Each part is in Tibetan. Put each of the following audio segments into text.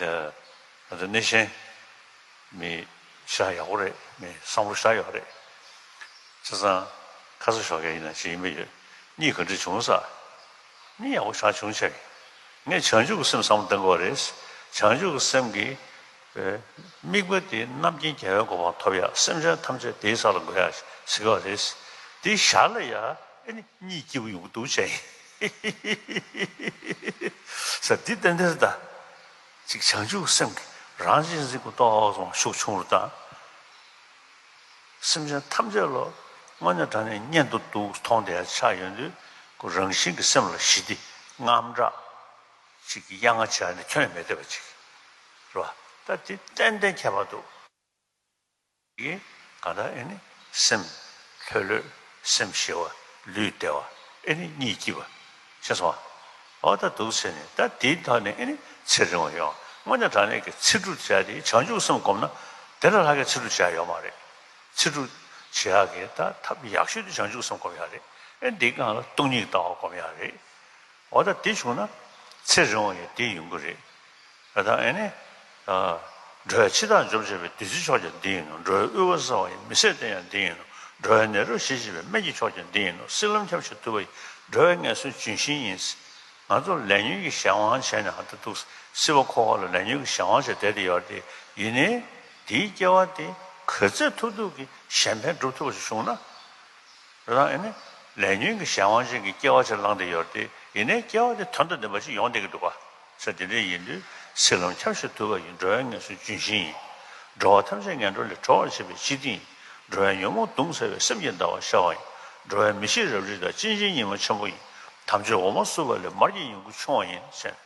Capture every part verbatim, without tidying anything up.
ད་ལྟ་གནས་ཆེན་མི་ཞེ་དྲག་ཡག་པོ་རེད། མི་བསམ་བློ་ཞེ་དྲག་ཡོད་རེད། བྱས་ཙང་ཁ་ས་ཞོགས་ཀས་ཡིན་ན་ཅིག་ཡིན་པ་ཡོད། གཉིད་ག་འདྲ་བྱུང་ཟེར། གཉིད་ཡག་པོ་ཞེ་དྲག་བྱུང་ཆེ། ངས་བྱང་ཆུབ་ཀྱི་སེམས་བསམ་བློ་གཏོང་དགོས་རེད། བྱང་ཆུབ་ཀྱི་སེམས་ཀྱི་དམིགས་པ་དེ་རྣམ་མཁྱེན་རྒྱལ་བའི་གོ་འཕང་ཐོབ་ཡག་སེམས་ཅན་ཐམས་ཅད་དེའི་ས་ལ་འགོད་ཡག་ཟེར་གྱི་ཡོད་རེད། དེ་ཞར་ལ་ཡ་ཨེ་ནི་གཉིད་སྐྱིད་པོ་ཡོང་གི་འདུག་བྱས་ཡིན། ཟེར་འདི་ཏན་ཏན་ད། ཅིག་བྱང་ཆུབ་སེམས་ཀྱི་རང་གཅེས་འཛིན་གྱི་རྟོག་ཚོགས་ཤུགས་ཆུང་རུ་བཏང་། སེམས་ཅན་ཐམས་ཅད་ལ་དངོས་གནས་དྲང་གནས་གཉེན་དུ་འདུག་མཐོང་བསྡད་ཆགས་ཡོང་དུས་ཁོ་རང་བཞིན་གྱི་སེམས་ལ་ཞི་བདེ་དངངས་སྐྲག་ཅིག་གི་གཡང་ང་བྱས་ནས་ཁྱོན་ནས་མེད་བསྡད་པ་ཅིག་རེད་བ། ད་དེ་ཏན་ཏན་ཁྱད་པར་འདུག་གིས་གང་ལྟར་ཨེ་ནི་སེམས་ལྷོད་ལྷོད། སེམས་ཞི་བ། ལུས་བདེ་བ། ཨེ་ནི་གཉིད་སྐྱིད་པ། ཤེས་སོང་ཨ། འོ་ད་འདུག་ཟེར་ནས་ད་དེའི་ཐོག་ནས་ཨེ་ནི་ཚེ་རིང་བ་ཡོང་། དངོས་གནས་དྲང་གནས་ཀྱི་ཚེ་སྒྲུབ་བྱ་ཡ་དེ་བྱང་ཆུབ་སེམས་བསྒོམས་ན་དེ་ལས་ལྷག་གི་ཚེ་སྒྲུབ་བྱ་ཡ་ཡོད་མ་རེད། ཚེ་སྒྲུབ་བྱེད་ཡ་གི་ད་ཐབས་ཡག་ཤོས་དེ་བྱང་ཆུབ་སེམས་བསྒོམ་ཡ་རེད། ཨེ་འདི་སྒང་ལ་སྟོང་ཉིད་ལྟ་བ་བསྒོམ་ཡ་རེད། འོ་ད་དེ་བྱུང་ན་ཚེ་རིང་བ་ཡང་དེ་ཡོང་གི་རེད། ད་ལྟ་ཨེ་ནི། འགྲོ་བའི་འཆི་བདག་འཇོམས་བྱེད་པའི། བདུད་རྩི་མཆོག་ཀྱང་འདི་ཡིན་ནོ། འགྲོ་བའི་དབུལ་བ་སེལ་བ་ཡི། མི་བཟད་གཏེར་ཡང་འདི་ཡིན་ནོ། འགྲོ་བའི་ནད་རབ་ཞི་བྱེད་པའི། སྨན་གྱི་མཆོག་ཀྱང་འདི་ཡིན་ནོ། སྲིད་ལམ་ཁྱབ་བྱེད་ཐུབ་པ་ཡི། འགྲོ་བའི་ངལ་གསོའི་ལྗོན་ཤིང་ཡིན། ང་ཚོ་ལས་ཉོན་གྱི་གཞན་དབང་བྱས་ནས་ཨ་ད་འདུག་སྲིད་པ་འཁོར་བ་ལ་ལས་ཉོན་གྱི་གཞན་དབང་བྱས་བསྡད་དེ་ཡོད་དེ། ཡིན་ནའི་དེའི་སྐྱེ་བ་དེ་ག་ཚོད་ཐུབ་ཐུབ་ཀྱི་གཞན་ཕན་སྒྲུབ་ཐུབ་པ་ཞིག་བྱུང་ན། རེད་དང་ཨེ་ནི། ལས་ཉོན་གྱི་གཞན་དབང་ཅན་གྱི་སྐྱེ་བ་ཅིག་བླངས་ཏེ་ཡོད་དེ། ཡིན་ནའི་སྐྱེ་བ་དེ་དོན་དང་ལྡན་པ་ཅིག་ཡོང་བསྡད་ཀྱི་འདུག་ག་ཟེར་དེ་འདྲ་ཡིན་དུས་སྲིད་ལམ་ཁྱབ་བྱེད་ཐུབ་པ་ཡི། འགྲོ་བའི་ངལ་གསོའི་ལྗོན་ཤིང་ཡིན། འགྲོ་བ་ཐམས་ཅད་ངན་འགྲོ་ལས་སྒྲོལ་བར་བྱེད་པའི་སྤྱི་དོན་ཡིན། འགྲོ་བའི་ཉོན་མོངས་གདུང་སེལ་བའི། སེམས་ཀྱི་ཟླ་བ་ཤར་བ་ཡིན། འགྲོ་བའི་མི་ཤེས་རབ་རིབ་དག་ཅན་གྱི་ཉི་མ་ཆེན་པོ་ཡིན། དམ་ཆོས་འོ་མ་བསྲུབས་པ་ལས། མར་གྱི་ཡོན་གུར་ཕྱུང་བ་ཡིན་ཟེར།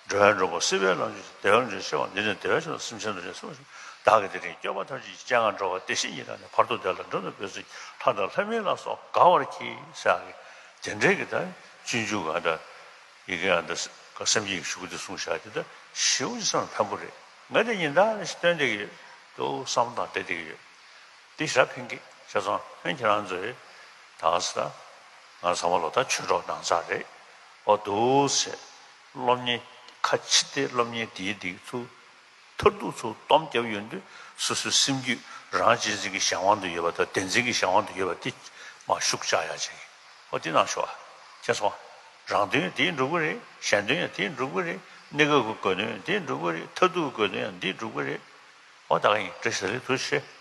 འགྲོ་བའི་མགྲོན་པོ་སྲིད་པའི་ལམ་གྱི་བདེ་བར་འགྲོ་ཤེས་པ། འདི་ནི་བདེ་བ་ཆེན་པོ་སེམས་ཅན་དོན་བྱེད་སེམས་ཤིང་། བདག་གིས་དེ་རིང་སྐྱོབ་པ་ཐམས་ཅད་ཀྱི། སྤྱན་སྔར་འགྲོ་བ་བདེ་གཤེགས་ཉིད་དང་ནི། བར་དུ་བདེ་ལ་འགྲོ་རྣམས་འབད་ཚུགས་ཤིག། ལྷ་དང་ལྷ་མིན་ལ་སོགས་དགའ་བར་གྱིས་ཟེར་ཡག་གི་དེ་འདྲའི་གི་ད་སྤྱོད་འཇུག་ག་ད་ཡི་གེ་ཨ་ད་སེམས་བསྐྱེད་ཀྱི་གཞུག་གུ་དེ་གསུངས་བཞག་དེ་ད་ཞེ་པོ་ཅིག་སེམས་ལ་ཕན་པོ་རེད། ང་དེ་ཉིན་ལྟར་ཞིག་སྟོན་བསྡད་ཀྱི་ཡོད། ཏོག་བསམ་བློ་བཏང་བསྡད་བསྡད་ཀྱི་ཡོད། འདི་ཞེ་དྲག་ཕན་གྱི་བྱས་ཙང་ཕན་ཁྱེད་རང་ཚོས་ད་ག་ཟེར་ད། ང་ཚང་མ་ལོ་ད་ཆོས་གྲོགས་ནང་ཚགས་རེད། ཨོ་འདུག་སེ། སློབ་གཉེར་ཁ་ཕྱི་དེ་སློབ་གཉེར་དེའི་འདི་ཚུ་མཐར་ཐུག་ཚུར་སྡོམ་རྒྱབ་ཡོང་དུས་སོ་སོའི་སེམས་རྒྱུད་རང་གཅེས་འཛིན་གྱི་གཞན་དབང་དུ་ཡོད་པ་དང་བདེན་འཛིན་གྱི་གཞན་དབང་དུ་ཡོད་པ་དེ་མར་ཤུགས་བཅག་ཡག་བྱེད་ཀྱི། ཨོ་འདི་གནང་ཤོག་ཨ། ཁྱེད་ཚོ། རང་དོན་ཡང་དེས་འགྲུབ་ཀྱི་རེད། གཞན་དོན་ཡང་དེས་འགྲུབ་ཀྱི་རེད། གནས་སྐབས་ཀྱི་དགོས་དོན་ཡང་དེས་འགྲུབ་ཀྱི་རེད། མཐར་ཐུག་གི་དགོས་དོན་ཡང་འདིས་འགྲུབ་ཀྱི་རེད། ཨོ་ད་ག་ཡིན། བཀྲ་ཤིས་བདེ་ལེགས། ཐུགས་རྗེ་ཆེ།